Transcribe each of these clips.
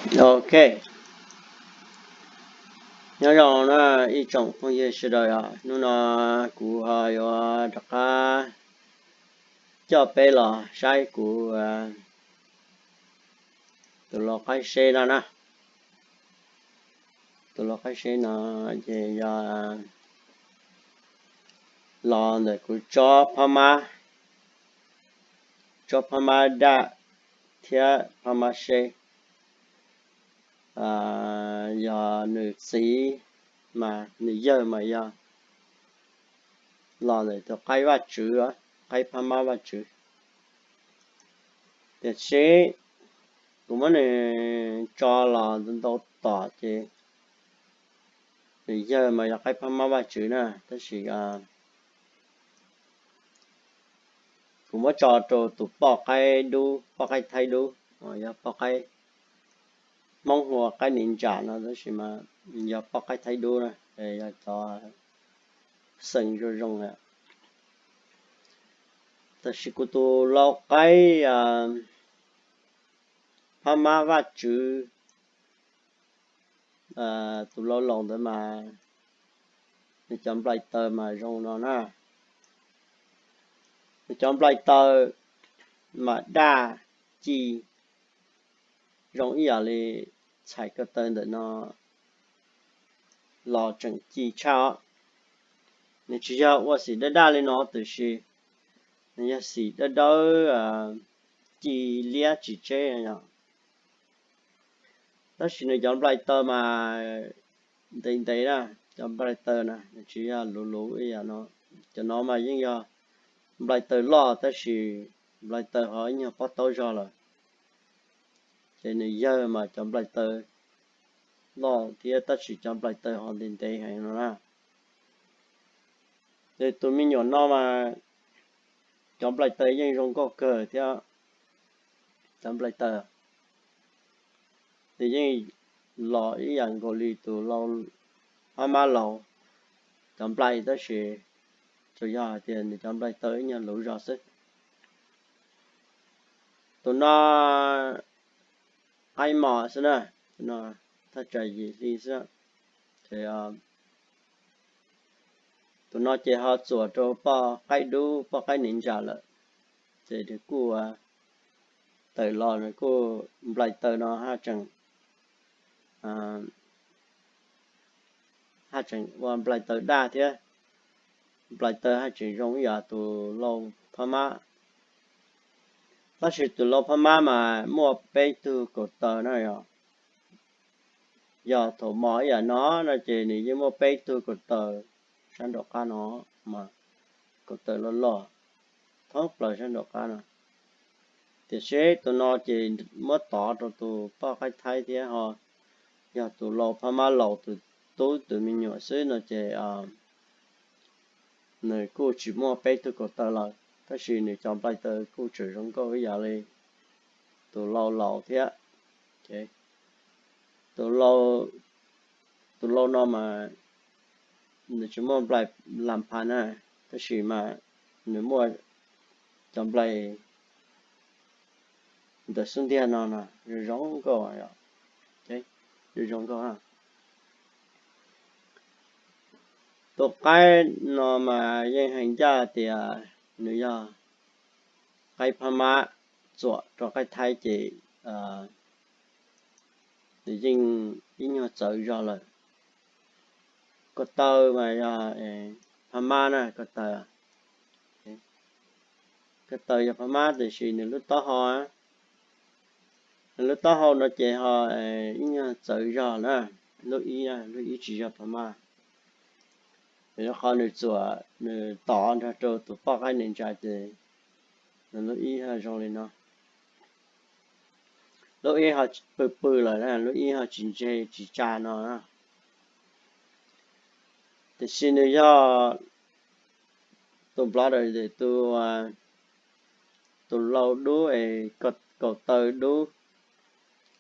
Ok, nyob zoo na ib tsoom phooj ywg sawv daws os, hnub no kuv ho yuav rov qab coj peb los saib kuv tus lau qaib seb no na. Tus lau qaib seb no ces yog los ntawm kuv tsob phab mab, tsob phab mab daj thiab phab mab seb. Yog nws txiv mas nws yawg mas yog los ntawm tus qaib Vaj Tswv, qaib phab mab Vaj Tswv. Tiam sis kuv muab nws tso los ntau tom ces nws yawg mas yog qaib phab mab Vaj Tswv na, tab sis kuv muab tso rau tus poj qaib dub, poj qaib Thaib dub, yog poj qaib Hmoob hu ua qaib Niv Ntsam no, tab sis mas yog poj qaib Thaib dub na, yog cov xeem zoo zoo na. Tab sis kuv tus lau qaib phab mab Vaj Tswv, tus lau laus ntawd mas nws cov nplai taw mas zoo no na. Nws cov nplai taw mas daj ci zoo ib yam li txhais ko taw ntawm no los tseem ci tshaj os. Nws tsis yog ua xim dawb daj li no tiam sis nws yog xim dawb dawb ci liab tsis tseb yog. Tab sis nws cov nplai taw mas ntev ntev na, cov nplai taw na nws tsis yog luv luv ib yam no. Cov no mas yeej yog nplai taw loj tab sis nplai taw ho ib nyuag pob taub zog lawm. Ces nws yawg mas cov nplai taw loj thiab tab sis cov nplai taw ho ntev ntev heev no na. Ces tus me nyuam no mas cov nplai taw yeej zoo nkauj kawg thiab. Cov nplai taw nws yeej los ib yam nkaus li tus lau phab mab laus cov nplai tab sis tsuas yog hais tias nws cov nplai taw ib nyuag luv zog xwb. Tus no qaib mos xwb na, tus no thaj tsam yim hli xwb. Ces tus no ces ho txuam rau poj qaib dub poj qaib Niv Ntsam lawm, ces nws kuj tawm los nws kuj nplai taw no haj tseem, haj tseem ua nplai taw daj thiab, nplai taw haj tseem zoo ib yam tus lau phab mab. Tab sis tus lau phab mab mas muaj peb tug kaum taw na yog. Yog thaum mos ib yam no no ces nws yeej muaj peb tug kaum taw sab nraum qab no, mas kaum taw loj loj thoob plaws sab nraum qab no. Tiam sis tus no ces muab tov rau tus poj qaib Thaib thiab ho yog tus lau phab mab laus tus tub tus me nyuam xwb no ces nws kuj tsis muaj peb tug kaum taw lawm, tab sis nws cov nplai taw kuj tseem zoo nkauj ib yam li tus lau laus thiab. Tus lau no mas nws tsis muaj nplai las phas na, tab sis mas nws muaj cov nplai ntawm xub ntiag no no zoo zoo nkauj, zoo zoo nkauj. Tus qaib no mas yeej hais ncaj tias nws yog qaib phab mab txuam rau qaib Thaib ces nws yeej ib nyuag txawv zog lawm. Ko taw mas yog phab mab na, ko taw, ko taw yog phab mab tiam sis nws lub taub hau, nws lub taub hau no ces ho ib nyuag txawv zog na, lub ib, lub ib tsis yog phab mab. Vim rau qhov nws txuam nws tov nrog rau tus poj qaib Niv Ntsam ces nws lub ib ho zoo li no. Lub ib ho pw pw lawm na, lub ib ho tsis ntseg tsis tsa no. Tiam sis nws yog tus brother, tus, tus lau dub es kaum taw dub,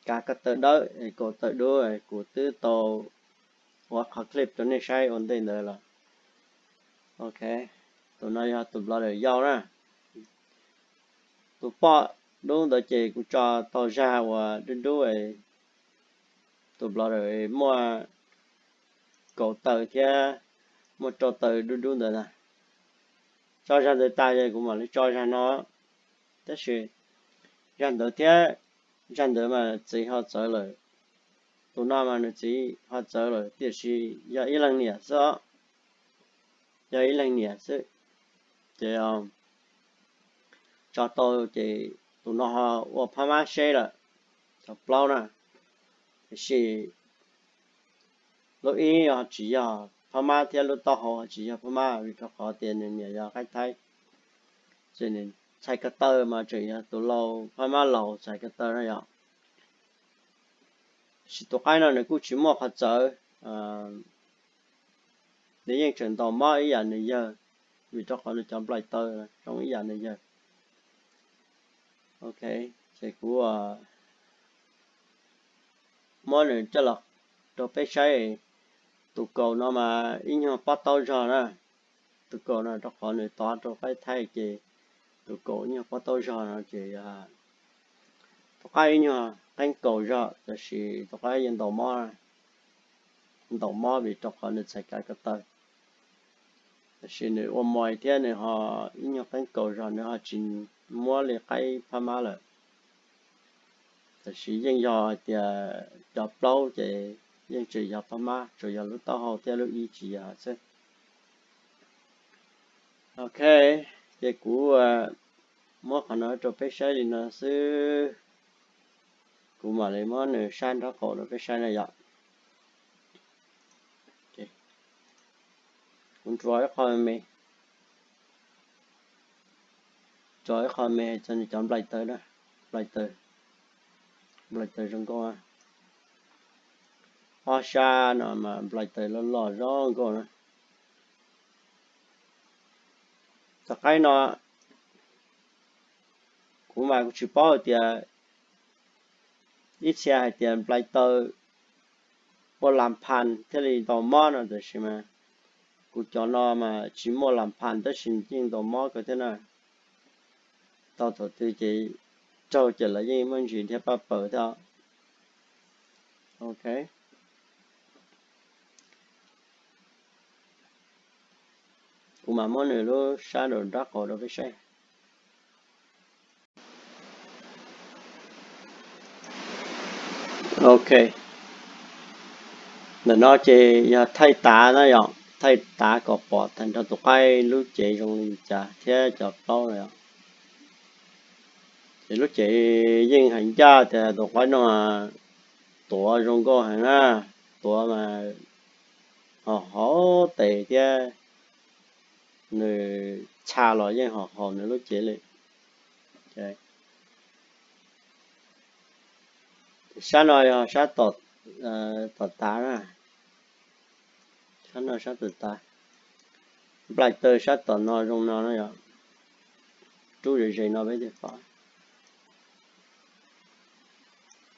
kav ko taw dawb es kaum taw dub es kuv twb tau ua qhov clip rau nej saib ua ntej ntawd los. Ok, tus no yog tus brother yau na. Tus poj dub ntawd ces kuv tso tau zag uas dub dub es tus blotter muaj kaum taw thiab muaj rau taw dub dub ntawd na. Tso zag ntawd tas ces kuv mam li tso zag no. Tab sis zag ntawd thiab zag ntawd mas txiv ho txawv lawm. Tus no mas nws txiv ho txawv lawm tiam sis yog ib leeg niam xwb os, yog ib leeg niam xwb. Ces tso tau ces tus no ho ua phab mab seb lawm, cov plaub na. Tiam sis lub ib ho tsis yog phab mab thiab lub taub hau ho tsis yog phab mab vim rau qhov tias nws niam yog qaib Thaib. Ces nws txhais ko taw mas tseem yog tus laus phab mab laus txhais ko taw na yom. Tab sis tus qaib no nws kuj tsis muaj qhov txawv, nws yeej tseem ntaus mob ib yam nws yawg, vim rau qhov nws cov nplais taw zoo ib yam nws yawg. Ok, ces kuv muab nws coj los rau peb saib. Tus kaus no mas ib nyuag pob taub zog na. Tus kaus no rau qhov nws tov rau qaib Thaib ces tus kaus ib nyuag pob taub zog no ces tus qaib ib nyuag qeeb kaus zog tab sis tus qaib yeej ntaus mob, ntaus mob vim rau qhov nws txhais kav ko taw. Tab sis nws ua mais thiab nws ho ib nyuag qeeb kaus zog nws ho tsis muab li qaib phab mab lawm. Tab sis yeej yog hais tias cov plaub ces yeej tseem yog phab mab, tsuas yog lub taub hau thiab lub ib tsis yog xwb. Ok, ces kuv muab qhov no rau peb saib li no xwb. Kuv mam li muab nws sab nraub qaum rau peb saib na yom. Kuv nrua ib qho me, nrua ib qho me txog nws cov nplais taw na, nplais taw, nplais taw zoo nkauj. Ob sab no mas nplais taw loj loj zoo nkauj na. Cov qaib no kuv mas kuv tsis paub hais tias ib txhia hais tias nplais taw ua las phas thiaj li ntaus mob no tab sis mas kuv cov no mas tsis muaj las phas tab sis yeej ntaus mob kawg thiab na. Tau thaum twg ces raug ces lawv yeej muaj ntsis dhia paj paws thiab. Ok, kuv mam muab nws lub sab nraum nraub qaum rau peb saib. Ok, ntawm no ces yog thaij tav na yom, thaij tav kom pom tag nrho tus qaib lub cev zoo li cas thiab cov plaub no yom. Ces lub cev yeej hais ncaj tias tus qaib no tuav zoo nkauj heev na, tuav mas ho haus tes thiab nws txha los yeej ho haus nws lub cev li. Sab no yog sab tom tav na, sab no sab tom tav, nplais taw sab tom no zoo no na yom, rub ze ze no peb thiaj pom.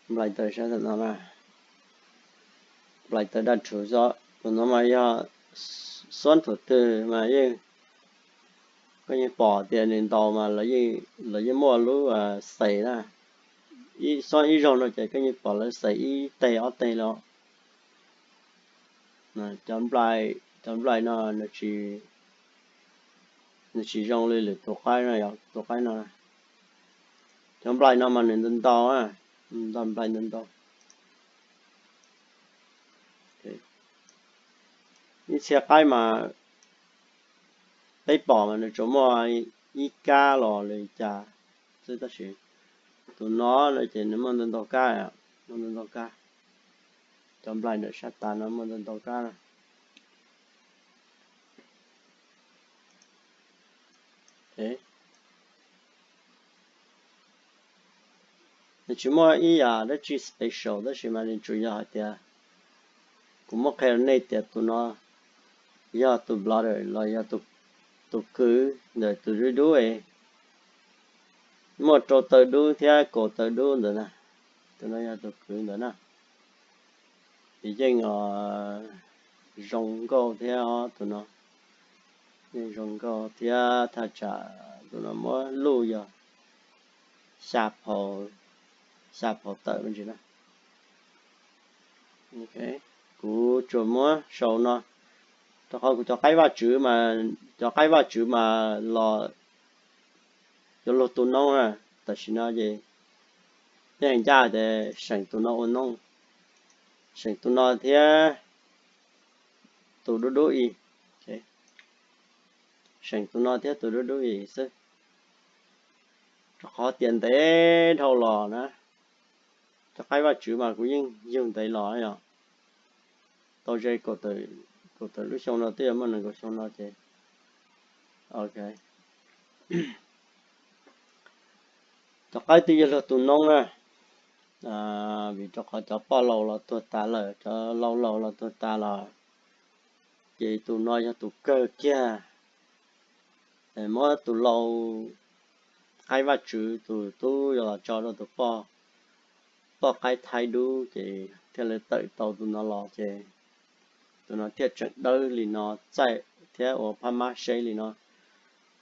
Nplais taw sab tom no na, nplais taw daj rhuv xwb, tus no mas yog xuab thaum twg mas yeej, koj yeej pom tias nws ntaus mas lawv yeej muaj lub xes na, xuab ib zaug no ces koj yeej pom lawv xes ib teg ob teg los. Cov nplais no nws tsis zoo li lwm tus qaib no, tus qaib no. Cov nplais no mas nws ntau ntau, nplais ntau ntau. Ib txhia qaib mas peb pom mas nws tsuas muaj ib kab los li cas xwb tab sis tus no no ces nws muaj ntau ntau kab, muaj ntau ntau kab. Cov nplais ntawm sab tav no muaj ntau ntau kab. Nws tsis muaj ib yam dab tsi special tab sis mas nws tsuas yog hais tias kuv muab qhia rau nej tias tus no yog tus blotter los yog tus kwv ntawm tus dub dub, muaj rau taw dub thiab kaum taw dub ntawd na. Tus no yog tus kwv ntawd na. Ces yeej zoo nkauj thiab os, tus no yeej zoo nkauj thiab thaj tsam tus no muab luj yog xya phau, xya phau tawm me ntsis na. Kuv tsuas muab sau no, rau qhov kuv cov qaib Vaj Tswv mas, cov qaib Vaj Tswv mas los yuav luag tu noob na, tam sim no ces yeej hais ncaj tias seem tus no ua noob, seem tus no thiab tus dub dub i, seem tus no thiab tus dub dub i xwb. Rau qhov tias ntev dhau los na, cov qaib Vaj Tswv mas kuv yeej yug ntev los yog tau ze kaum tawm lub xyoo no twb yuav muaj nees nkaum xyoo no ces, ok, cov qaib twb yuav luag tu noob na, vim rau qhov cov poj laus los tuag tas lawm, cov lau laus los tuag tas lawm, ces tus no yog tus kawg kiag. Muab tus lau qaib Vaj Tswv tus tub yuav los tso rau tus poj, poj qaib Thaib dub ces thiaj li tawm tau tus no los ces tus no thiaj tseem dawb li no, txaij thiab ua phab mab seb li no.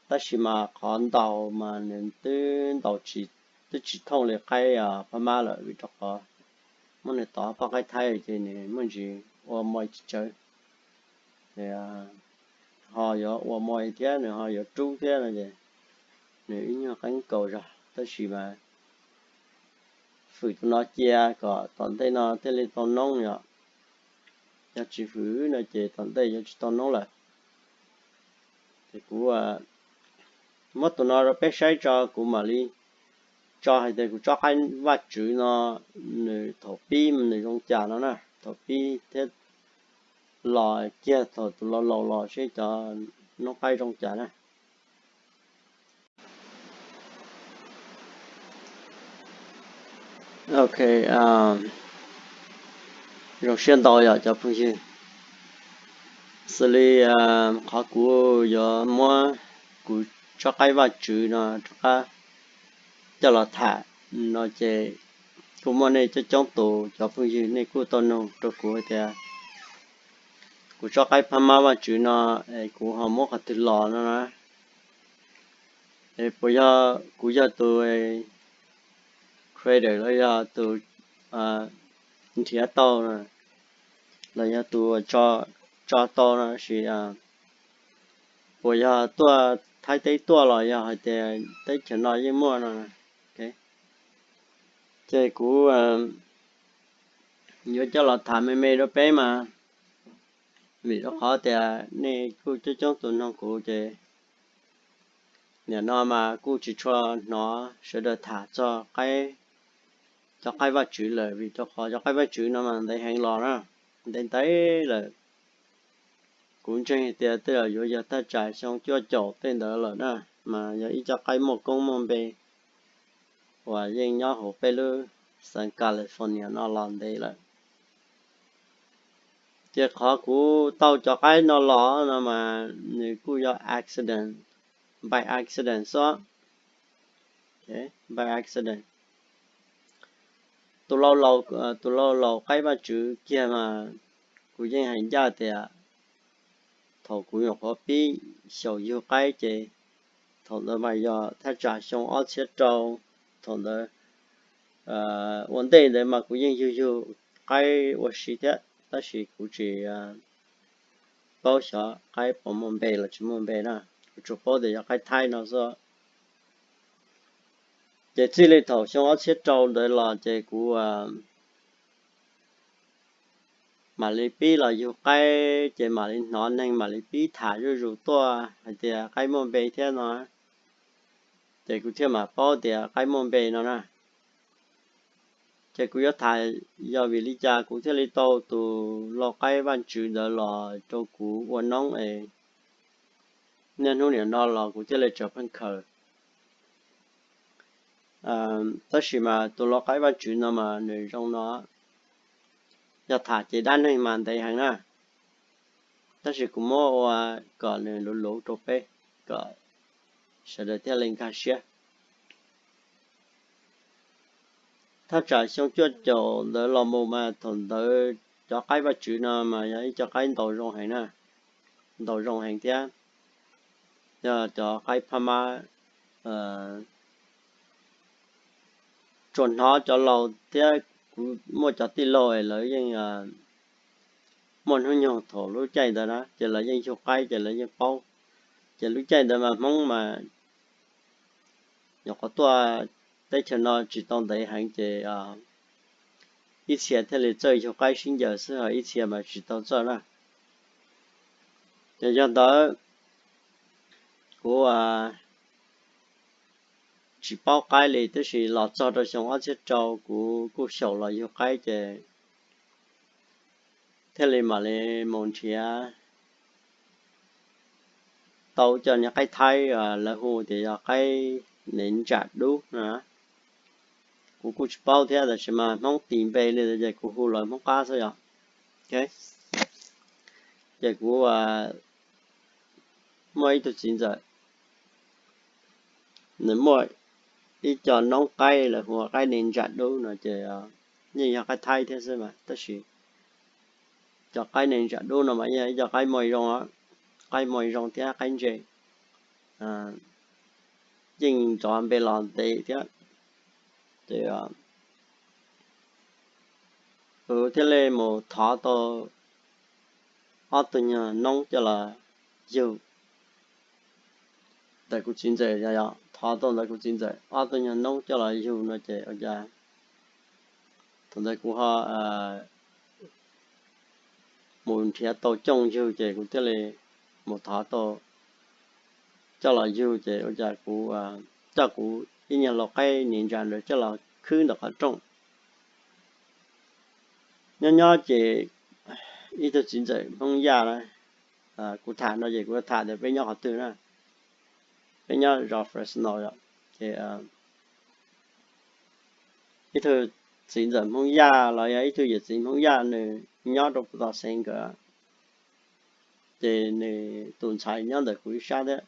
Tab sis mas qhov ntaus mas nws twb ntaus tsis, twb tsis thooj li qaib phab mab lawm vim rau qhov muab nws tov poj qaib Thaib ces nws muaj ntsis ua mo tsis tsawv. Ho yuav ua mo thiab nws ho yuav rub thiab no ces nws ib nyuag qeeb kaus zog, tab sis mas fwm tus no cia kom tom ntej no thiaj li tau noob yom. Yog tsis fwm no ces tom ntej yuav tsis tau noob lawm. Ces kuv muab tus no rau peb saib tso, kuv mam li tso hais tias kuv tsob qaib Vaj Tswv no nws thaum pib nws zoo cas no na, thaum pib thiab los kiag thaum tus laus laus los seb cov noob qaib zoo cas na. Ok, zoo siab ntau yom cov phooj ywg. Xws li qhov kuv yuav muab kuv tsob qaib Vaj Tswv no rov qab coj los tham no ces kuj muaj nej coob coob tus cov phooj ywg nej kuj tau nug rau kuv hais tias kuv tsob qaib phab mab Vaj Tswv no es kuv ho muab qhov twg los no na. Es puas yog kuv yog tus creator los yog tus nrhiav tau los yog tus tso tau no sis puas yog tuaj Thaib teb tuaj los yog hais tias teb chaws no yeej muaj no. Ces kuv yuav coj los tham me me rau peb mas, vim rau qhov tias nej kuj coob coob tus nug kuv ces nim no mas kuj tsis tshua hnov sawv daws tham txog cov qaib Vaj Tswv lawm, vim rau qhov cov qaib Vaj Tswv no mas ntev heev los na, ntev ntev lawm. Kuv ntseeg tias tej zaum yuav yog thaj tsam xyoo cuaj caum tej ntawd lawm na, mas yog ib co qaib muaj koob muaj npe uas yeej nyob hauv peb lub xeev California no los ntev lawm. Ces qhov kuv tau cov qaib no los no mas nws kuj yog accident, by accident xwb. By accident. Tus lau laus qaib Vaj Tswv kiag mas kuv yeej hais ncaj tias thaum kuv nyuam qhuav pib xyaum yug qaib ces thaum ntawd mas yog thaj tsam xyoo ob txhiab rau, thaum ntawd ua ntej ntawd mas kuv yeej yug yug qaib ua si thiab, tab sis kuv tsis paub xyov qaib puas muaj npe los tsis muaj npe na, kuv tsuas paub tias yog qaib Thaib no xwb. Ces txij li thaum xyoo ob txhiab rau ntawd los ces kuv mam li pib los yug qaib, ces mam li hnov neeg mam li pib tham zuj zus tuaj hais tias qaib muaj npe thiab no, ces kuv thiaj mam paub tias qaib muaj npe no na. Ces kuv yuav tham yog vim li cas kuv thiaj li tau tus lau qaib Vaj Tswv ntawd los rau kuv ua noob es niaj hnub nim no los kuv thiaj li tseem pheej khaws. Tab sis mas tus lau qaib Vaj Tswv no mas nws zoo no, yog tham ces dab neeg mas ntev heev na, tab sis kuv muab ua kom nws luv luv rau peb kom sawv daws thiaj li nkag siab. Thaj tsam xyoo cuaj caum ntawd los mus mas thaum ntawd cov qaib Vaj Tswv no mas yog ib co qaib ntaus zoo heev na, ntaus zoo heev thiab yog cov qaib phab mab. Tsuas hnov cov laus thiab kuv muaj cov tij laug es lawv yeej muaj hnub nyoog thaum lub caij ntawd na ces lawv yeej yug qaib ces lawv yeej paub. Ces lub caij ntawd mas Hmoob mas nyuam qhuav tuaj teb chaws no tsis tau ntev heev ces ib txhia thiaj li txawj yug qaib sib ncaws xwb, ho ib txhia mas tsis tau txawj na. Ces yog ntawd kuv tsis paub qaib li, tab sis los txog rau xyoo ob txhiab rau kuv kuj xyaum los yug qaib ces thiaj li mam li mus nrhiav tau cov niag qaib Thaib, lawv hu tias yog qaib nev ntsam dub no. Kuv kuj tsis paub thiab, tab sis mas Hmoob tis npe li ces kuv hu lawv Hmoob qab xwb yom. Ces kuv muaj ib tug txiv ntxawm, nws muaj ib co noob qaib lawv hu ua qaib nev ntsam dub no ces yeej yog qaib Thaib thiab xwb mas, tab sis cov qaib nev ntsam dub no mas yog ib co qaib muaj zoo, qaib muaj zoo thiab qaib ntse, yeej nrov npe los ntev thiab. Ces kuv thiaj li mus thov tau ob tug nyuag noob coj los yug ntawm kuv txiv ntxawm, thov tau ntawm kuv txiv ntxawm ob tug nyuag noob coj los yug no ces ua cas thaum ntawd kuv ho mus nrhiav tau cooj yug ces kuv thiaj li mus thov tau coj los yug ces ua cas kuv coj kuv ib nyuag lau qaib nev ntsam ntawd coj los khwb ntawm qhov rooj. Nyob nyob ces ib tug txiv ntxawm Hmoob Yaj na, kuv tham no ces kuv tham tias peb nyob qhov twg na, peb nyob zos Fresno yom. Ces ib tug txiv ntxawm Hmoob Yaj los yog ib tug yawm txiv Hmoob Yaj nws nyob rau puag tom xeev nkawd, ces nws tus ntxhais nyob ntawm kuv ib sab thiab.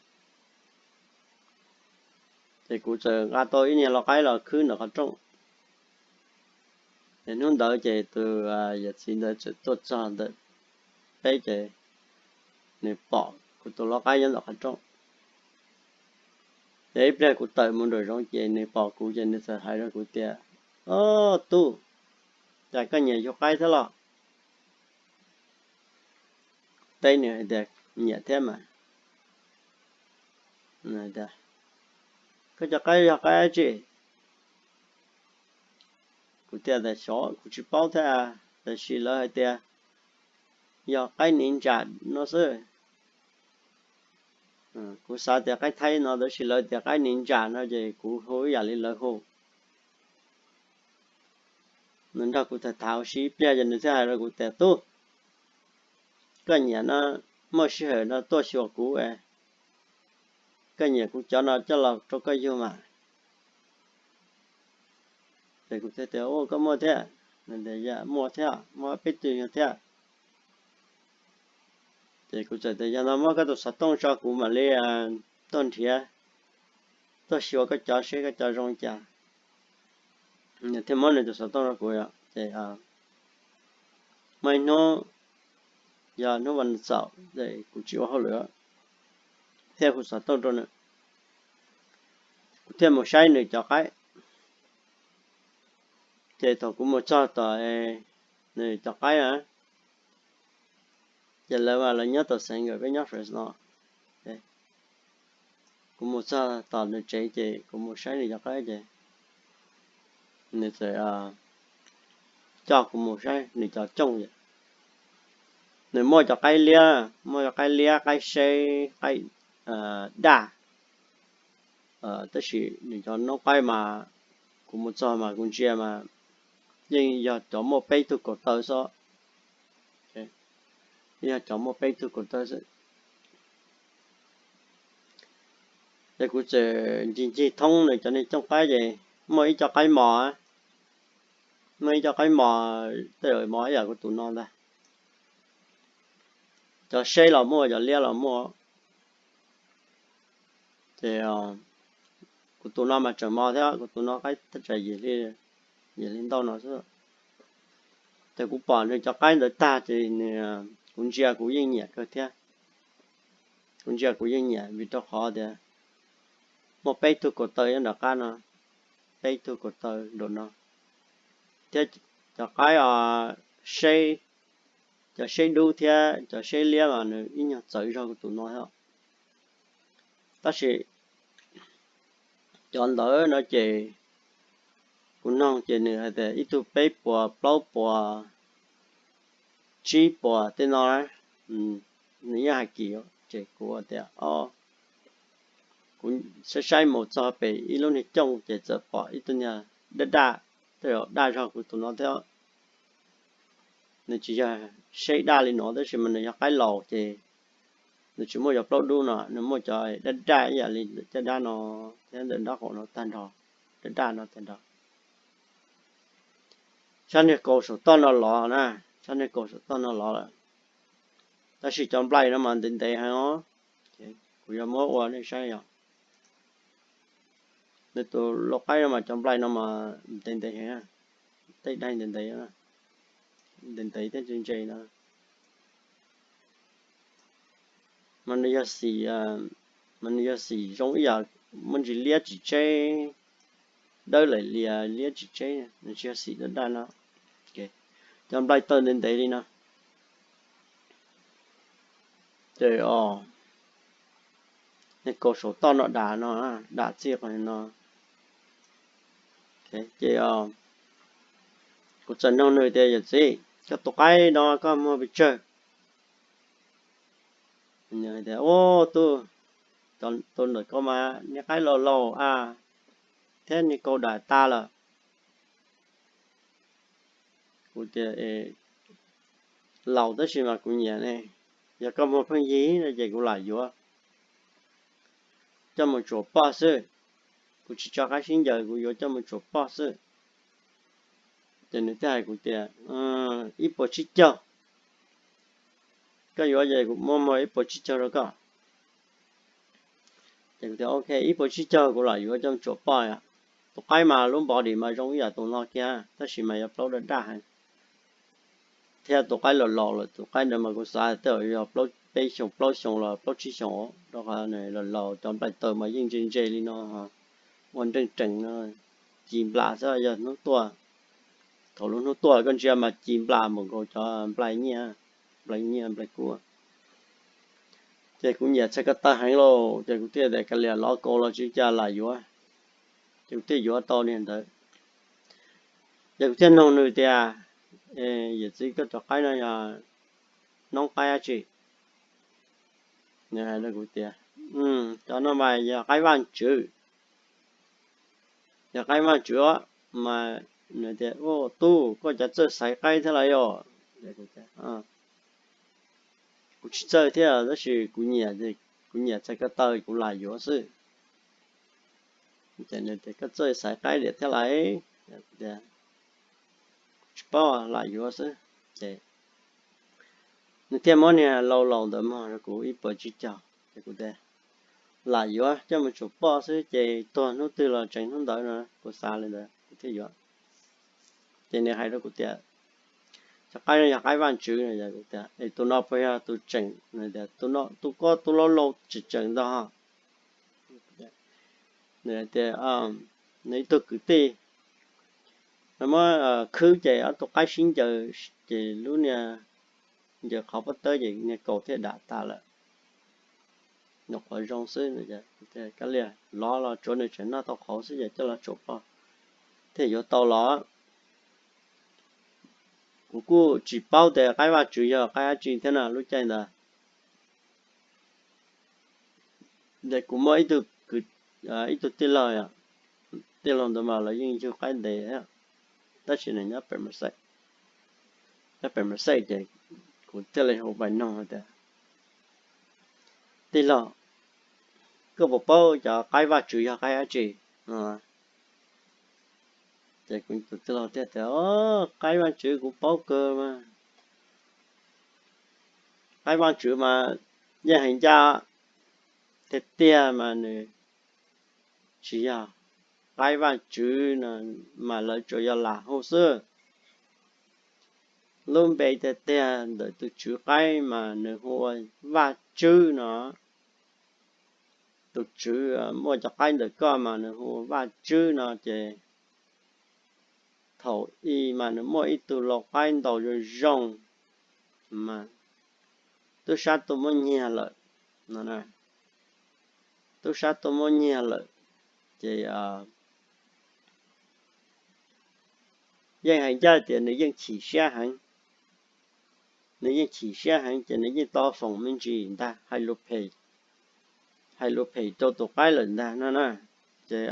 Ces kuv txawm nqa tau ib niag lau qaib los khwb ntawm qhov rooj. Ces hnub ntawd ces tus yawm txiv ntawd txawm tuaj txog ntawm peb ces nws pom kuv tus lau qaib nyob ntawm qhov rooj. Ces ib pliag kuv tawm mus nraum zoov ces nws pom kuv ces nws txawm hais rau kuv tias, Ob tub, cas koj nyiam yug qaib thiab los? Teb nws hais tias, Nyiam thiab mas. Koj cov qaib yog qaib dab tsi? Kuv thiaj tias, Xyov, kuv tsis paub thiab, tab sis lawv hais tias yog qaib nev ntsam no xwb. Kuv xav tias qaib Thaib no, tab sis lawv tias qaib nev ntsam no ces kuv hu ib yam li lawv hu. Nws nrog kuv tham tham ua si ib pliag ces nws thiaj hais rau kuv tias, Tub, koj nyiam no, muaj sij hawm no tuaj xyuas kuv, koj nyiam kuv cov no coj los rau koj yug mas. Ces kuv thiaj tias, Ua, koj muaj thiab? Nws tias, Yog, muaj thiab, muaj peb tug yug thiab. Ces kuv txawm tias, Yog no muab koj tus xov tooj tso kuv mam li tuaj nrhiav, tuaj xyuas koj cov seb koj cov zoo li cas. Nws thiaj muab nws tus xov tooj rau kuv, ces muaj ib hnub yog hnub vas xaum, kuv tsis ua hauj lwm, thiaj hu xov tooj rau nws, kuv thiaj mus saib nws cov qaib. Ces thaum kuv mus txog tom nws cov qaib na, ces lawv mas lawv nyob tom xeev nkawd, peb nyob Fresno. Kuv mus txog tom nws tsev ces kuv mus saib nws cov qaib ces nws txawm coj kuv mus saib nws cov cooj. Nws muaj cov qaib liab, muaj cov qaib liab, qaib seb, qaib daj, tab sis nws cov noob qaib mas kuv mus txog mas kuv ntsia mas yeej yog cov muaj peb tug kaum taw xwb. Yog cov muaj peb tug kaum taw xwb. Ces kuv txawm ncig ncig thoob nws cov niag cooj qaib ces muaj ib co qaib mos, muaj ib co qaib mos, tej zaum mos ib yam kuv tus no ntag. Cov seb los muaj, cov liab los muaj. Ces kuv tus no mas tseem mos thiab, kuv tus no qaib thaj tsam yim hli ntau no xwb. Ces kuv pom nws cov qaib ntawd tag ces kuv ntsia kuv yeej nyiam kawg thiab. Kuv ntsia kuv yeej nyiam vim rau qhov tias muaj peb tug kaum taw nyob nram qab no, peb tug kaum taw nraum no, thiab cov qaib os, seb cov seb dub thiab cov seb liab mas nws ib nyuag txawv zog kuv tus no thiab. Tab sis cov ntawd no ces kuv noog ces nws hais tias ib tug peb puas, plaub puas, tsib puas tej no na. Nws yeej hais kim ces kuv tias, o, kuv saib saib mus txog pem ib lub niag cooj ces txawm pom ib tug niag daj daj, tej zaum daj zog kuv tus no thiab. Nws tsis yog seb daj li no tab sis mas nws yog qaib laus ces nws tsis muaj cov plaub dub no, nws muaj cov daj daj ib yam li caj dab no thiab ntawm nraub qaum no tag nrho, daj daj no tag nrho. Sab niag kaus saum toj no los na, sab niag kaus saum toj no los lawm. Tab sis cov nplaim no mas ntev ntev heev os. Kuv yuav muab ua nej saib os. Nws tus lau qaib no mas cov nplaim no mas ntev ntev heev, tej daim ntev ntev, ntev ntev thiab ntse ntse no. Mas nws yog xim, mas nws yog xim zoo ib yam muaj ntsis liab tsis tseb, dawb laim lias liab tsis tseb, nws tsis yog xim daj daj no. Cov nplaim taw ntev ntev li no. Ces os, niag kaus saum toj no dam no, dam txij qhov no. Ces kuv txawm noog nws tias, yawm txiv, koj tus qaib no koj muag pes tsawg? Tias, ub, tus ntawm ko mas niag qaib laus laus a, thiab niag kaus dam tas lawm. Kuv tias, laus tab sis mas kuv nyiam ne, yog koj muag pheej yig no ces kuv lam yuav coj mus tsuam poj xwb. Kuv tsis tso qaib sib ncaws, kuv yuav coj mus tsuam poj xwb. Ces nws thiaj hais kuv tias, ib puas tsib caug, koj yuav ces kuv muab muag ib puas tsib caug rau koj. Ces kuv tias, ok, ib puas tsib caug kuv lam yuav coj mus tsuam poj. Tus qaib mas lub body mas zoo ib yam tus no kiag tab sis mas yog plaub daj daj heev. Thiab tus qaib laus laus lawm, tus qaib ntawd mas kuv xav tej zaum yog peb xyoos plaub xyoos los plaub tsib xyoos, rau qhov laus laus cov nplaim taw mas yeej ntse ntse li no, ua nreej rees no, ci nplas xwb yog hnub tuaj. Thaum lub hnub tuaj koj ntsia mas ci nplas npaum nkaus cov nplaim nyiaj, nplaim nyiaj nplaim kub. Ces kuv nyiam txhais ko taw heev lauj, ces kuv thiaj tias kav liam los kaus los tsis cas lam yuav. Ces kuv thiaj yuav tau niag ntawd. Ces kuv thiaj noog nws tias, yawm txiv, koj cov qaib no yog noob qaib dab tsi? Nws hais rau kuv tias, cov no mas yog qaib Vaj Tswv. Yog qaib Vaj Tswv os. Mas nws tias, tub, koj cas txawj xaiv qaib thiab los yog? Kuv tsis txawj thiab tab sis kuv nyiam, kuv nyiam txhais ko taw kuv lam yuav xwb. Ces nws tias, koj txawj xaiv qaib diam thiab lais? Kuv tias, kuv tsis paub, lam yuav xwb. Ces nws thiaj muab niag lau laus ntawd muag rau kuv ib puas tsib caug. Ces kuv tias, lam yuav coj mus tsuam poj xwb ces tuag hnub twg los tseem hnub ntawd no, kuv xav li ntawd kuv thiaj yuav. Ces nws hais rau kuv tias, cov qaib no yog qaib Vaj Tswv no. Kuv tias, es tus no puas yog tus tseem? Nws tias, tus ko tub laub laus tseem tseem ntag. Nws tias, nws ib tug kwv tij, nws muab khwb ces ob tug qaib sib ncaws ces lub niag ncaws qhov pob tawb ces niag kaus thiaj dam tas lawm. Nyuam qhuav zoo xwb, kav liam los los tsuav nws tseem noj tau qhauv xwb ces coj los tsuam poj thiaj yuav tau los. Kuv kuj tsis paub tias qaib Vaj Tswv yog qaib dab tsi thiab na lub caij ntawd. Ces kuv muaj ib tug, ib tug tij laug, tij laug ntawd mas lawv yeej yug qaib ntev, tab sis nws nyob pem Mas Xej, nyob pem Mas Xej ces kuv thiaj li hu pais noog hais tias, tij laug, koj puas paub cov qaib Vaj Tswv yog qaib dab tsi? Ces kuv tus tij laug thiaj tias, qaib Vaj Tswv kuv paub kawg mas. Qaib Vaj Tswv mas yeej hais ncaj tiag tiag mas nws tsis yog qaib Vaj Tswv no, mas lawv tsuas yog lam hu xwb. Lub npe tiag tiag ntawm tus tswv qaib mas nws hu ua Vaj Tswb no. Tus tswv muaj cov qaib ntawm koj mas nws hu ua Vaj Tswb no ces thaum ub mas nws muaj ib tug lau qaib ntaus zoo zoo, mas tub sab tuaj muab nyiag lawm no, tub sab tuaj muab nyiag lawm ces yeej hais ncaj tias nws yeej chim siab heev, nws yeej chim siab heev ces nws yeej tau foom me ntsis ntag, hais lus phem rau tus qaib lawm ntag no na. Ces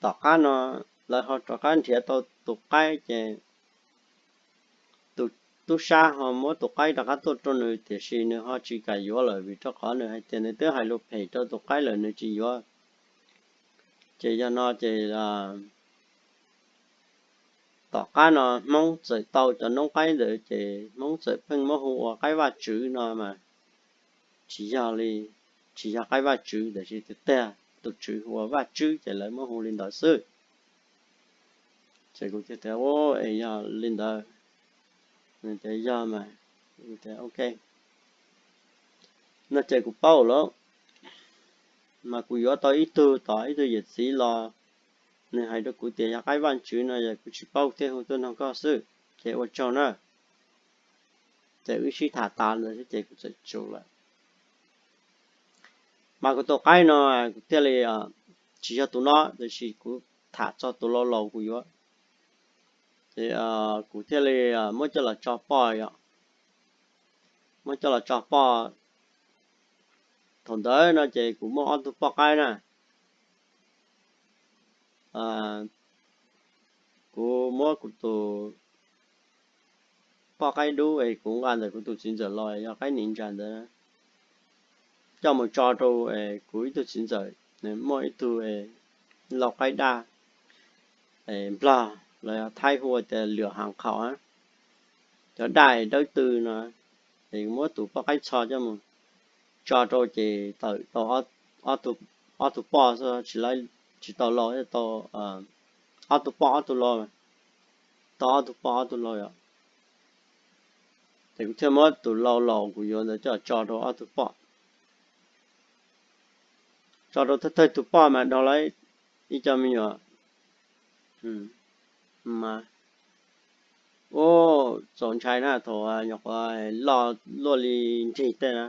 tom qab no lawv ho rov qab nrhiav tau tus qaib ces tus tub sab ho muab tus qaib rov qab tuaj rau nws, tiam sis nws ho tsis kam yuav lawm vim rau qhov nws hais tias nws twb hais lus phem rau tus qaib lawm nws tsis yuav. Ces yog no ces tom qab no Hmoob txawm tau cov noob qaib ntawd ces Hmoob txawm pheej muab hu ua qaib vaj tswv no mas tsis yog li, tsis yog qaib vaj tswv tiam sis tiag tiag tus tswv hu ua vaj tswb ces lawv muab hu li ntawd xwb. Ces kuv thiaj tias, es yog li ntawd, nws tias yog mas, ok, no ces kuv paub lawm, mas kuv yuav tau ib tug tom ib tug yawm txiv los, nws hais rau kuv tias yog qaib vaj tswv no yog kuv tsis paub thiaj hu tuaj nug koj xwb, ces ua tsaug na. Ces wb sib tham tas ntawd xwb ces kuv txawm tsum lawm. Mas kuv tus qaib no kuv thiaj li, tsis yog tus no tiam sis kuv tham txog tus laus laus kuv yuav, ces kuv thiaj li muab coj los tso poj yom, muab coj los tso poj. Thaum ntawd no ces kuv muaj ob tug poj qaib na, kuv muab kuv tus poj qaib dub es kuv nqa ntawm kuv tus txiv ntxawm los yog qaib niv ntsa ntawd coj mus tso rau kuv ib tug txiv ntxawm, nws muaj ib tug lau qaib daj Nplog los yog Thaib hu ua tias lwam has qhaum, cov daj dawb tw no, es muab tus poj qaib txho coj mus tso rau ces tawm tau ob tug poj xwb, tsis tau lau, tau ob tug poj ob tug lau, tau ob tug poj ob tug lau yom. Ces kuv thiaj muab tus lau laus kuv yuav ntawd coj tso rau ob tug poj, tso rau thawj thawj tus poj mas dhau lawm ib co me nyuam mas, u, txaus ntshai na thaum nyuam qhuav loj luaj li nrig tej na.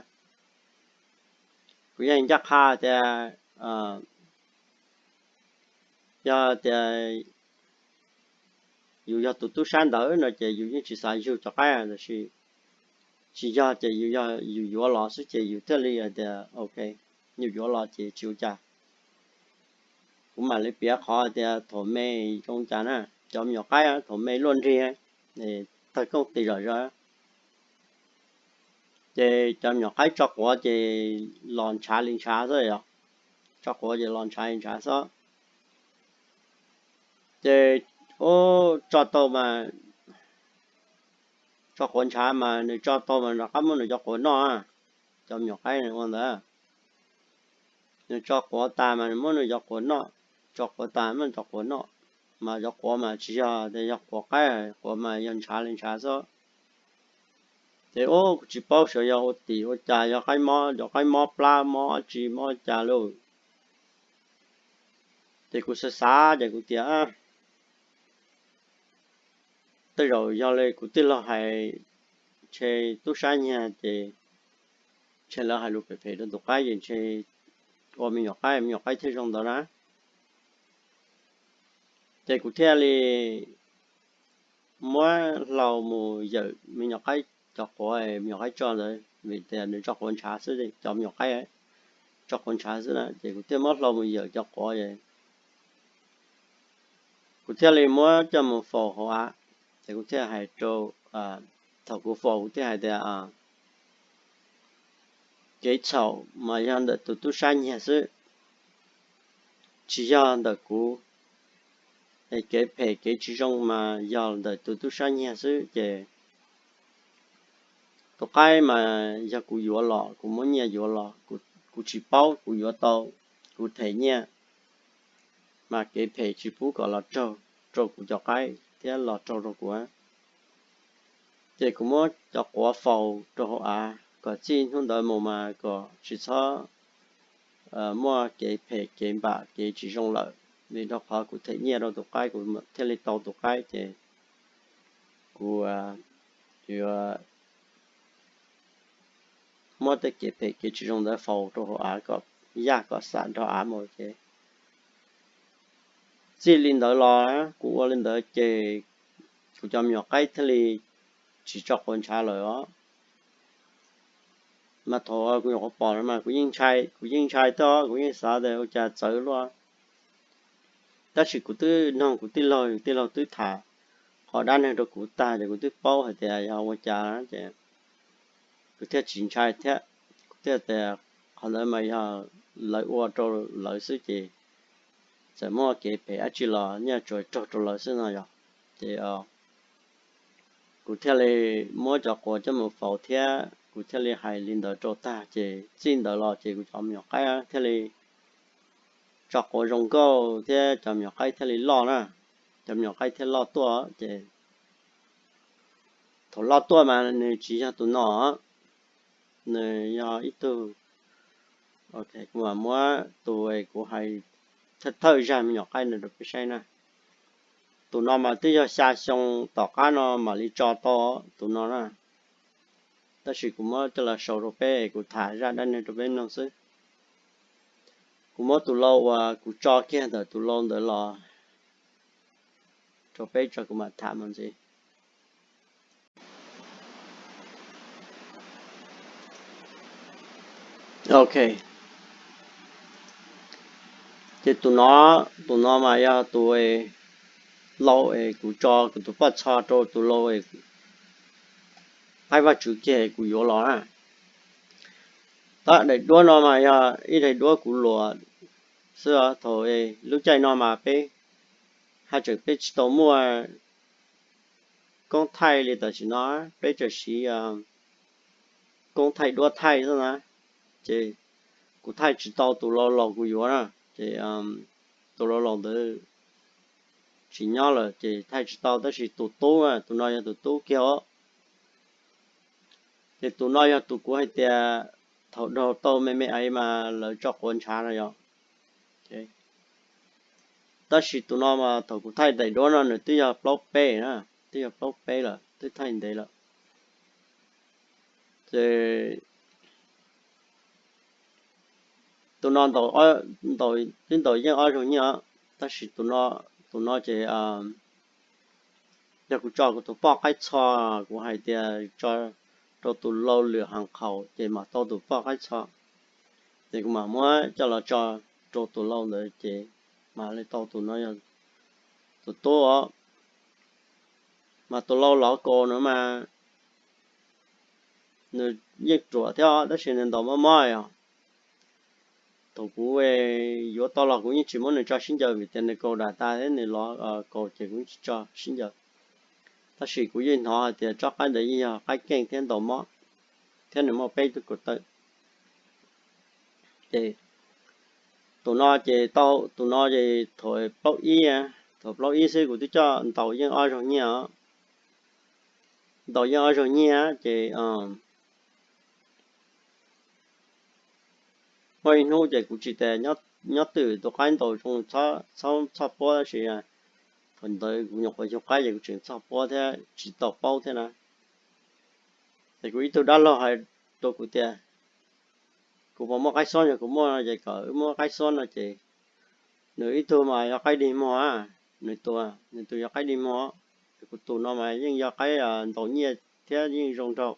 Kuv yeej ncaj qha tias yog tias yus yog tus tub sab ntawd no ces yus yeej tsis xav yug cov qaib, tab sis tsis yog ces yus yog yus yuav los xwb ces yus thiaj li hais tias ok, yus yuav los ces tsis ua cas. Kuv mam li piav qhov tias thaum me zoo cas na, cov me nyuam qaib thaum me luaj nrig, tawg kooj tis zom zaws, ces cov me nyuam qaib tso quav ces los ntshav li ntshav xwb yom, tso quav ces los ntshav li ntshav xwb. Ces tso tau mas, tso quav ntshav mas nws tso tau mas rov qab muab nws cov quav noj. Cov me nyuam qaib ua ntawd, nws tso quav tas mas nws muab nws cov quav noj, tso quav tas muab nws cov quav noj, mas cov quav mas tsis yog tias yog quav qaib, quav mas yog ntshav li ntshav xwb. Ces ub kuv tsis paub xyov yog ua tim ua cas, yog qaib mob, cov qaib mob plab mob dab tsi mob cas lauj. Ces kuv xav xav ces kuv tias tej zaum yog li kuv tij laug hais, ntshe tub sab nyiag ces ntshe lawv hais lus phem phem rau tus qaib ces ntshe ua me nyuam qaib, me nyuam qaib thiaj zoo ntawd na. Ces kuv thiaj li muab hlau mus yawm me nyuam qaib cov quav, me nyuam qaib tso ntawd vim tias nws tso quav ntshav xwb, cov me nyuam qaib tso quav ntshav xwb na, ces kuv thiaj muab hlau mus yawm cov quav, kuv thiaj li muab coj mus faus hauv av. Ces kuv thiaj hais rau, thaum kuv faus kuv thiaj hais tias kev txhaum mas yog ntawm tus tub sab nyiag xwb, tsis yog ntawm kuv. Es kev phem kev tsis zoo mas yog ntawm tus tub sab nyiag xwb, ces tus qaib mas yog kuv yuav los, kuv muab nyiaj yuav los, kuv tsis paub kuv yuav tau, kuv them nyiaj, mas kev phem tsis pub kom los raug rau kuv cov qaib thiab los raug rau kuv. Ces kuv muab cov quav faus rau hauv av kom txij hnub ntawd mus mas kom tsis txhob muaj kev phem kev npam kev tsis zoo lawm, vim rau qhov kuv them nyiaj rau tus qaib kuv thiaj li tau tus qaib, ces kuv yuav muab tej kev phem kev tsis zoo ntawd faus rau hauv av kom yaj kom xam nrog av mus ces txij li ntawd los kuv ua li ntawd ces kuv cov me nyuam qaib thiaj li tsis tso quav ntshav lawm os. Mas thaum kuv nyuam qhuav pom no mas kuv yeej ntshai, kuv yeej ntshai thiab, kuv yeej xav tias ua cas txawv luaj. Tab sis kuv twb nug kuv tij laug, tij laug twb tham qhov dab neeg rau kuv tag ces kuv twb paub hais tias yog ua cas ces kuv thiaj tsis ntshai thiab. Kuv thiaj tias qhov ntawd mas yog lawv ua rau lawv xwb ces txawm muaj kev phem dab tsi los nyaj tsuas raug rau lawv xwb no yog. Ces kuv thiaj li muab cov quav coj mus faus thiab kuv thiaj li hais li ntawd rau tag ces txij ntawd los ces kuv cov me nyuam qaib thiaj li tso quav zoo nkauj thiab cov me nyuam qaib thiaj li loj na, cov me nyuam qaib thiaj loj tuaj ces thaum loj tuaj mas nws tsis yog tus no, nws yog ib tug, kuv mam muab tus kuv hais thawj thawj zaj me nyuam qaib no rau peb saib na. Tus no mas twb yog xya xyoo tom qab no mam li tso tau tus no na. Tab sis kuv muab coj los sau rau peb, kuv tham zaj dab neeg rau peb mloog xwb. Kuv muab tus lau uas kuv tso kiag ntawm tus lau ntawd los rau peb tso kuv mam tham mus ntxiv. Ok, ces tus no, tus no mas yog tus lau es kuv tso kuv tus poj txho rau tus lau es qaib Vaj Tswv kiag kuv yuav los na. Tab daim duab no mas yog ib daim duab kuv luam xwb os. Thaum lub caij no mas peb haj tseem peb tsis tau muaj koob thaij li tam sim no, peb tseem siv koob thaij duab thaij xwb na. Ces kuv thaij tsis tau tus lau laus kuv yuav na, ces tus lau laus ntawd tsis nyob lawm ces thaij tsis tau, tab sis tus tub, tus no yog tus tub kiag os. Ces tus no yog tus kuv hais tias thaum daug tau me me aiv mas lawv tso quav ntshav no yog. Tab sis tus no mas thaum kuv thaij daim duab no nws twb yog plaub peb na, twb yog plaub peb lawm, twb thaij ntev lawm. Ces tus no ntaus, twb ntaus yeej ob zaug nyiaj os, tab sis tus no ces yog kuv tso kuv tus poj qaib txho, kuv hais tias tso rau tus lau lwm hav qhaum ces mam tau tus poj qaib txho. Ces kuv mam muab coj los tso rau tus lau ntawd ces mam li tau tus no yog tus tub os. Mas tus lau lov kaus no mas nws yeej ruam thiab os, tab sis nws ntaus mob mob os. Thaum kuv yuav tau los kuv yeej tsis muab nws tso sib ncaws vim tias nws kaus dam tas thiab nws lov kaus ces kuv yeej tsis tso sib ncaws. Tab sis kuv yeej hnov hais tias tsob qaib ntawd yeej yog qaib keej thiab ntaus mob, thiab nws muaj peb tug kaus tawm. Ces tus no ces tau, tus no ces thaum plaub ib, thaum plaub ib xwb kuv twb coj ntaus yeej ob zaug nyiaj os. Ntaus yeej ob zaug nyiaj ces muaj ib hnub ces kuv tsis tas nyob twm tus qaib ntaus zoo txhob txhoj puab tab sis thaum ntawd kuv nyuam qhuav yug qaib ces kuv tseem txhoj puab thiab tsis tau paub thiab na. Ces kuv ib tug dab laug hais rau kuv tias kuv puas muaj qaib xob, yog kuv muaj no ces kom wb muab qaib xob no ces nws ib tug mas yog qaib dig muag, nws tus, nws tus yog qaib dig muag, kuv tus no mas yeej yog qaib ntaus nyiaj thiab yeej zoo nraug.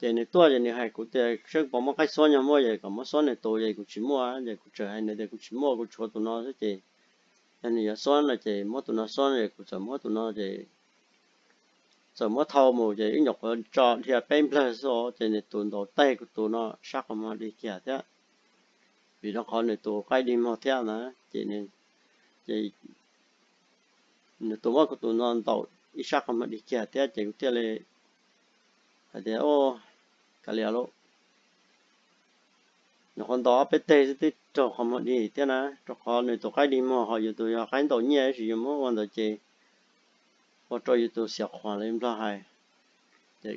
Ces nws tuaj ces nws hais kuv tias seb puas muaj qaib xob, yog muaj ces kom muab xob nws tus, ces kuv tsis muaj, ces kuv tseem hais nws tias kuv tsis muaj, kuv tshuav tus no xwb ces yog nws yuav xob no ces muab tus no xob, ces kuv txawm muab tus no ces txawm muab thau mus ces wb nyuam qhuav tso dhia peb nplawg xwb ces nws tus ntaus tag kuv tus no sab qhov muag dig kiag thiab, vim rau qhov nws tus qaib dig muag thiab na, ces nws tus muab kuv tus no ntaus ib sab qhov muag dig kiag thiab ces kuv thiaj li hais tias, kav liam lauj, nyuam qhuav ntaus ob peb teg xwb twb raug qhov muag dig thiab na, rau qhov nws tus qaib dig muag ho yus tus yog qaib ntaus nyiaj tab sis yus muab ua ntawd ces ua rau yus tus xiam qhuas li nplog hais. Ces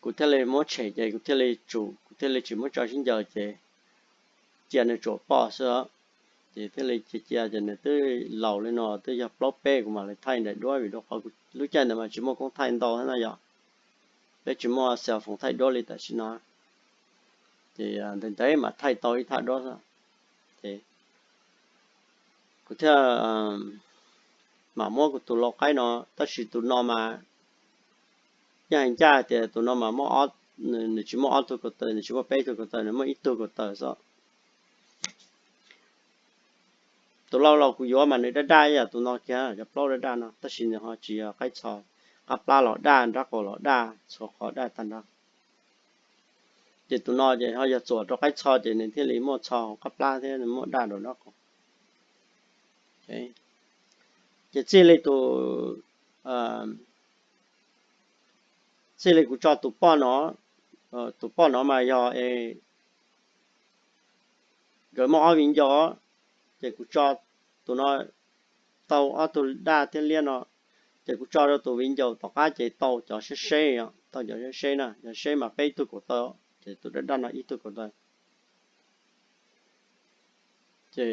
kuv thiaj li muab tshem ces kuv thiaj li tsum, kuv thiaj li tsis muab tso sib ncaws ces cia nws tsuam poj xwb os. Ces thiaj li cia cia ces nws twb laus li no twb yog plaub peb kuv mam li thaij daim duab vim rau qhov lub caij ntawd mas tsis muaj koob thaij ntau thiab no yog, peb tsis muaj xyal foos thaij duab li tam sim no. Ces ntev ntev mam thaij tau ib thaj duab xwb. Ces kuv thiaj mam muab kuv tus lau qaib no, tab sis tus no mas yeej hais ncaj tias tus no mas muaj, nws tsis muaj ob tug kaus taw, nws tsis muaj peb tug kaus taw, nws muaj ib tug kaus taw xwb. Tus lau laus kuv yuav mas nws daj daj ib yam tus no kiag, cov plaub daj daj no, tab sis nws ho tsis yog qaib txho, qab plab los daj, nrab qaum los daj, txhua qhov daj tag nrho. Ces tus no ces ho yog txuam rau qaib txho ces nws thiaj li muaj txho hauv qab plab thiab nws muaj daj rau nrab qaum. Ces txij li tus, txij li kuv tso tus poj no, tus poj no mas yog nkawd muaj ob viv ncaus, ces kuv tso tus no tau ob tug daj thiab liab no, ces kuv tso rau tus viv ncaus tom qab ces tau cov seb seb, tau cov seb seb na, cov seb mas peb tug kaus taw, ces tus daj daj no ib tug kaus taw. Ces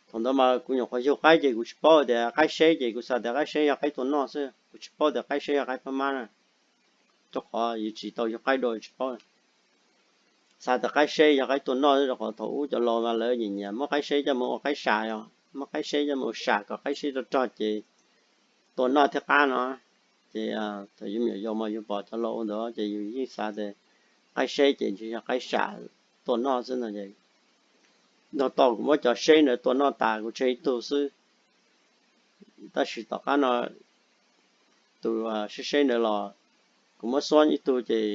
thaum ntawd mas kuv nyuam qhuav yug qaib ces kuv tsis paub tias qaib seb, ces kuv xav tias qaib seb yog qaib tua noj xwb, kuv tsis paub tias qaib seb yog qaib phab mab na, rau qhov yus tsis tau yug qaib dua tsis paub. Xav tias qaib seb yog qaib tua noj xwb rau qhov thaum ub cov laus mas lawv nyiam nyiam muab qaib seb coj mus ua qaib sam, yog muab qaib seb coj mus ua sam kom qaib seb rog rog ces tua noj thiab qab no. Ces thaum yus me nyuam yaus mas yus pom cov laus ua ntawd ces yus yeej xav tias qaib seb ces ntshe yog qaib sam tua noj xwb no ces, nrog tau kuv muab cov seb ntawd tua noj tas kuv tseg ib tug xwb. Tab sis tom qab no tus seb seb ntawd los kuv muab xuab ib tug ces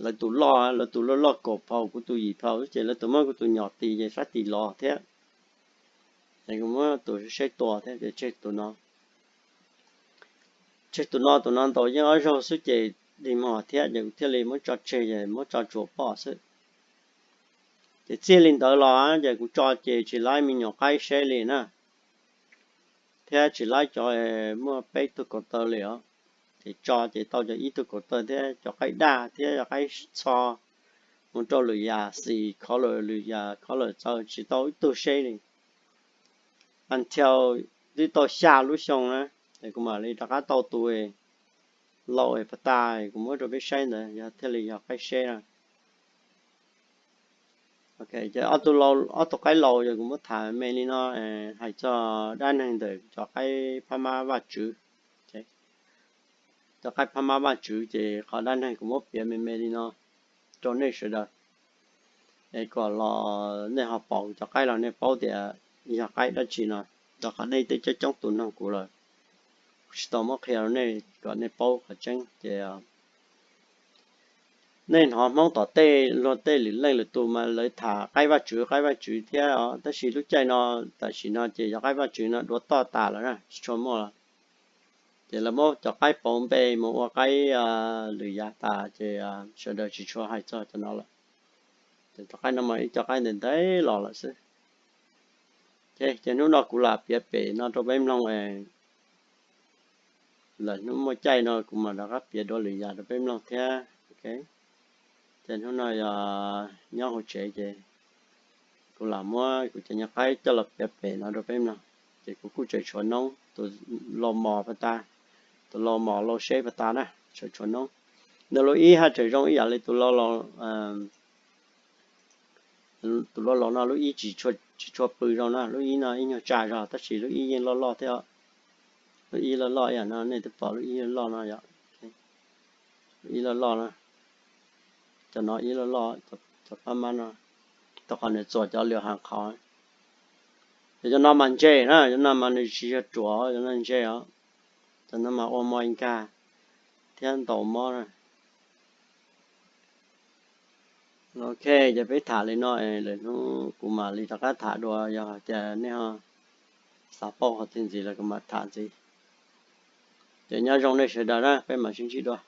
lawv tus loj, lawv tus loj loj kaum phaus, kuv tus yim phaus xwb ces lawv tus muab kuv tus nyom tis ces sab tis los thiab. Ces kuv muab tus seb seb tua thiab ces tseg tus no. Tseg tus no, tus no ntaus yeej ob zaug xwb ces dig muag thiab ces kuv thiaj li muab tso tseg es muab tso tsuas poj xwb. Ces txij li ntawd los ces kuv tso ces tsis laib me nyuam qaib seb li na, thiab tsis laib cov muaj peb tug kaus taw li os. Ces tso ces tau cov ib tug kaus taw thiab cov qaib daj thiab cov qaib txho mus rau lwm yam xim color, lwm yam color txawv tsis tau ib tug seb li. Until twb tau xya lub xyoo na, es kuv mam li rov qab tau tus laus es pas tas kuv muab rau peb saib ntawd yog thiaj li yog qaib seb na. Ok, ces ob tug qaib laus yog kuv muab tham me li no, hais txog dab neeg ntawm cov qaib phab mab Vaj Tswv. Cov qaib phab mab Vaj Tswv ces qhov dab neeg kuv muab piav me me li no rau nej sawv daws, es kom los nej ho pom cov qaib los nej paub tias yog qaib dab tsi no, rau qhov nej twb coob coob tus nug kuv lawm, kuv tsis tau muab qhia rau nej kom nej paub qhov tseeb ces nej hnov Hmoob tom tej luag tej lwm leej lwm tus mas lawv tham qaib Vaj Tswv, qaib Vaj Tswv thiab os, tab sis lub caij no tam sim no ces cov qaib Vaj Tswv no dua toj tas lawm na, tsis tshua muaj lawm. Ces lawv muab cov qaib pauv npe mus ua qaib lwm yam tas ces sawv daws tsis tshua hais txog cov no lawm. Ces cov qaib no mas ib cov qaib ntev ntev los lawm xwb. Ces hnub no kuv lam piav pem no rau peb mloog, lwm hnub muaj caij no kuv mam rov qab piav dua lwm yam rau peb mloog thiab. Ces hnub no yog nyob hauv tsev ces kuv lam muab kuv cov nyuag qaib coj los piav pem no rau peb mloog. Ces kuv kuj tseem tshuav noob, tus lau mos pas tas, tus lau mos lau seb pas tas na, tseem tshuav noob. Nws lub ib haj tseem zoo ib yam li tus lau tus lau laus no, lub ib tsis tshua pw zoo na, lub ib no ib nyuag tsa zog tab sis lub ib yeej loj loj thiab. Lub ib loj loj ib yam no nej twb pom lub ib loj loj no yom. Lub ib loj loj na, cov no ib loj loj, cov pab mab no, rau qhov nws txuas cov lwm hab qhov. Ces cov no mas ntse na, cov no mas nws tsis yog ruam, cov no ntse os. Cov no mas ua mov nkag thiab ntaus mob na. Ok, ces peb tham li no, lwm hnub kuv mam li rov qab tham dua, yog hais tias nej ho xav paub qhov twg ntxiv los kuv mam tham ntxiv. Ces nyob zoo nej sawv daws na, peb mam sib ntsib dua.